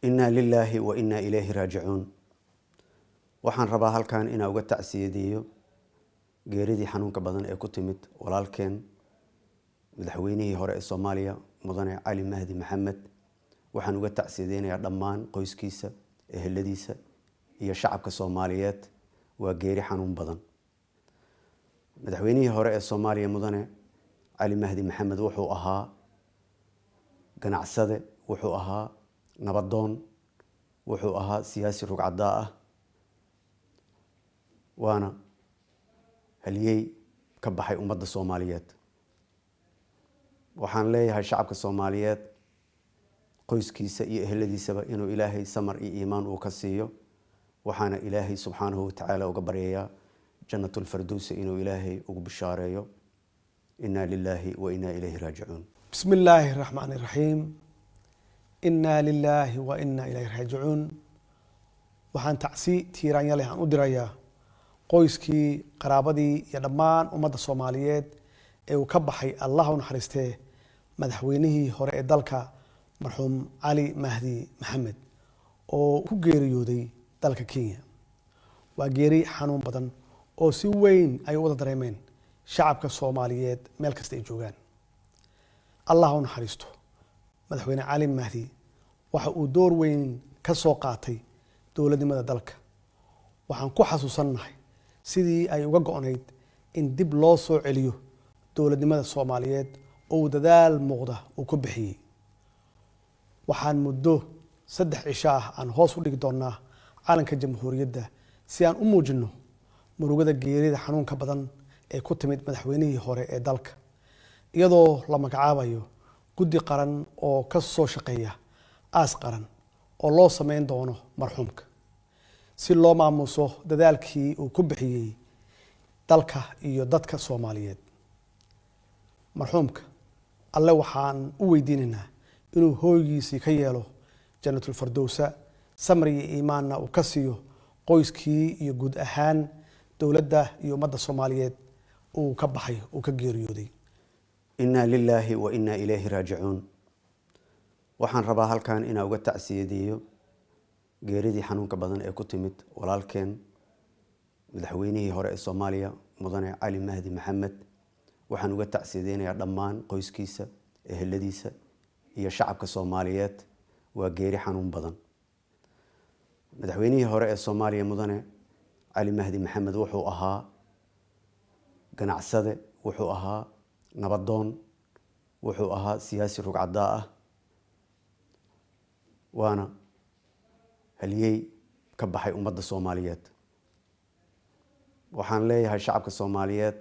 Inaa lilaahi wa inaa ilayhi raajicuun. Waxaan rabaa halkan inaan uga tacsiyadeeyo geeridii xanuunka badan ee ku timid walaalkeen, madaxweynihii hore ee Soomaaliya, Mudane Cali Mahdi Maxamed. Waxaan uga tacsiyadeynayaa dhammaan qoyskiisa, eheladiisa iyo shacabka Soomaaliyeed. Waa geeri xanuun badan. Madaxweynihii hore ee Soomaaliya, Mudane Cali Mahdi Maxamed, wuxuu ahaa ganacsade, wuxuu ahaa nabadoon, wuxuu ahaa siyaasi rugcadaa ah, waana haliyey ka baxay ummadda Soomaaliyeed. Waxaan leeyahay shacabka Soomaaliyeed, qoyskiisa iyo eheladiisaba inuu Ilaahay samar iyo iimaan uu ka siiyo. Waxaana Ilaahay subxaanahu watacaala uga baryayaa Jannatulfardowsa inuu Ilaahay ugu bishaareeyo. Inaa lilaahi wa inaa ilayhi raajicuun. بسم الله الرحمن الرحيم. إنا لله وإنا إليه راجعون. Waxaan tacsi tiiraanya leh aan u dirayaa qoyskii, qaraabadii iyo dhammaan ummadda Soomaaliyeed ee uu ka baxay, Allah u naxariistee, madaxweynihii hore ee dalka, marxuum Cali Mahdi Maxamed, oo ku geeriyooday dalka Kenya. Waa geeri xanuun badan oo si weyn ay u wada dareemeen shacabka Soomaaliyeed meel kasta ay joogaan. Allah u naxariisto madaxweyne Cali Mahdi. Waxa uu door weyn ka soo qaatay dowladnimada dalka. Waxaan ku xasuusannahay sidii ay uga go'nayd in dib loo soo celiyo dowladnimada Soomaaliyeed oo uu dadaal muuqda uu ku bixiyey. Waxaan muddo 3 cisho ah aan hoos u dhigi doonaa calanka Jamhuuriyadda si aan u muujino murugada geerida xanuunka badan ee ku timid madaxweynihii hore ee dalka, iyadoo la magacaabayo guddi qaran oo ka soo shaqeeya aas qaran oo loo sameyn doono marxuumka, si loo maamuuso dadaalkii uu ku bixiyey dalka iyo dadka Soomaaliyeed. Marxuumka Alle waxaan u weydiinaynaa inuu hooygiisii ka yeelo Jannatulfardowsa, samri iyo iimaanna uu ka siiyo qoyskii iyo guud ahaan dowladda iyo ummadda Soomaaliyeed uu ka baxay, uu ka geeriyooday. Inaa lilaahi wa inaa ilayhi raajicuun. Waxaan rabaa halkan inaan uga tacsiyadeeyo geeridii xanuunka badan ee ku timid walaalkeen, madaxweynihii hore ee Soomaaliya, Mudane Cali Mahdi Maxamed. Waxaan uga tacsiyadeynayaa dhammaan qoyskiisa, eheladiisa iyo shacabka Soomaaliyeed. Waa geeri xanuun badan. Madaxweynihii hore ee Soomaaliya, Mudane Cali Mahdi Maxamed, wuxuu ahaa ganacsade, wuxuu ahaa nabadoon, wuxuu ahaa siyaasi rugcadaa ah, waana haliyey ka baxay ummadda Soomaaliyeed. Waxaan leeyahay shacabka Soomaaliyeed,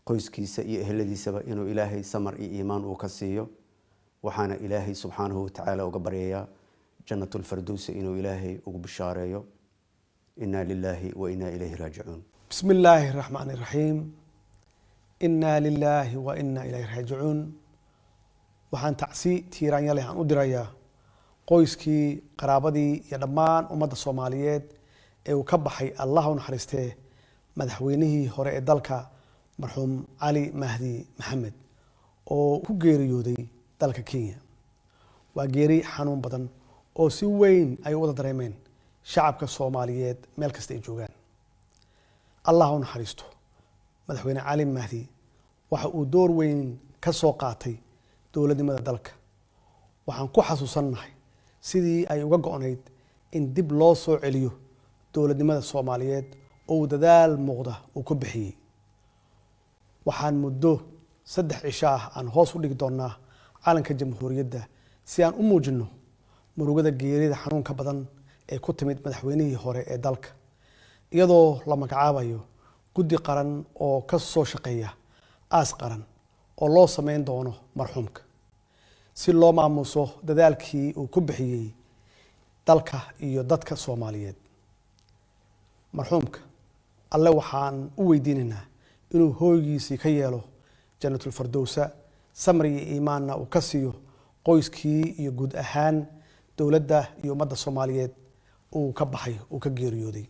qoyskiisa iyo eheladiisaba inuu Ilaahay samar iyo iimaan uu ka siiyo. Waxaana Ilaahay subxaanahu watacaala uga baryayaa Jannatulfardowsa inuu Ilaahay ugu bishaareeyo. Inaa lilaahi wa inaa ilayhi raajicuun. بسم الله الرحمن الرحيم. إنا لله وإنا إليه راجعون. Waxaan tacsi tiiraanya leh aan u dirayaa qoyskii, qaraabadii iyo dhammaan ummadda Soomaaliyeed ee uu ka baxay, Allah u naxariistee, madaxweynihii hore ee dalka, marxuum Cali Mahdi Maxamed, oo ku geeriyooday dalka Kenya. Waa geeri xanuun badan oo si weyn ay u wada dareemeen shacabka Soomaaliyeed meel kasta ay joogaan. Allah u naxariisto madaxweyne Cali Mahdi. Waxa uu door weyn ka soo qaatay dowladnimada dalka. Waxaan ku xasuusannahay sidii ay uga go'nayd in dib loo soo celiyo dowladnimada Soomaaliyeed oo uu dadaal muuqda uu ku bixiyey. Waxaan muddo 3 cisho ah aan hoos u dhigi doonaa calanka Jamhuuriyadda si aan u muujino murugada geerida xanuunka badan ee ku timid madaxweynihii hore ee dalka, iyadoo la magacaabayo guddi qaran oo ka soo shaqeeya aas qaran oo loo sameyn doono marxuumka, si loo maamuuso dadaalkii uu ku bixiyey dalka iyo dadka Soomaaliyeed. Marxuumka Alle waxaan u weydiinaynaa inuu hooygiisii ka yeelo Jannatulfardowsa, samri iyo iimaanna uu ka siiyo qoyskii iyo guud ahaan dowladda iyo ummadda Soomaaliyeed uu ka baxay, uu ka geeriyooday.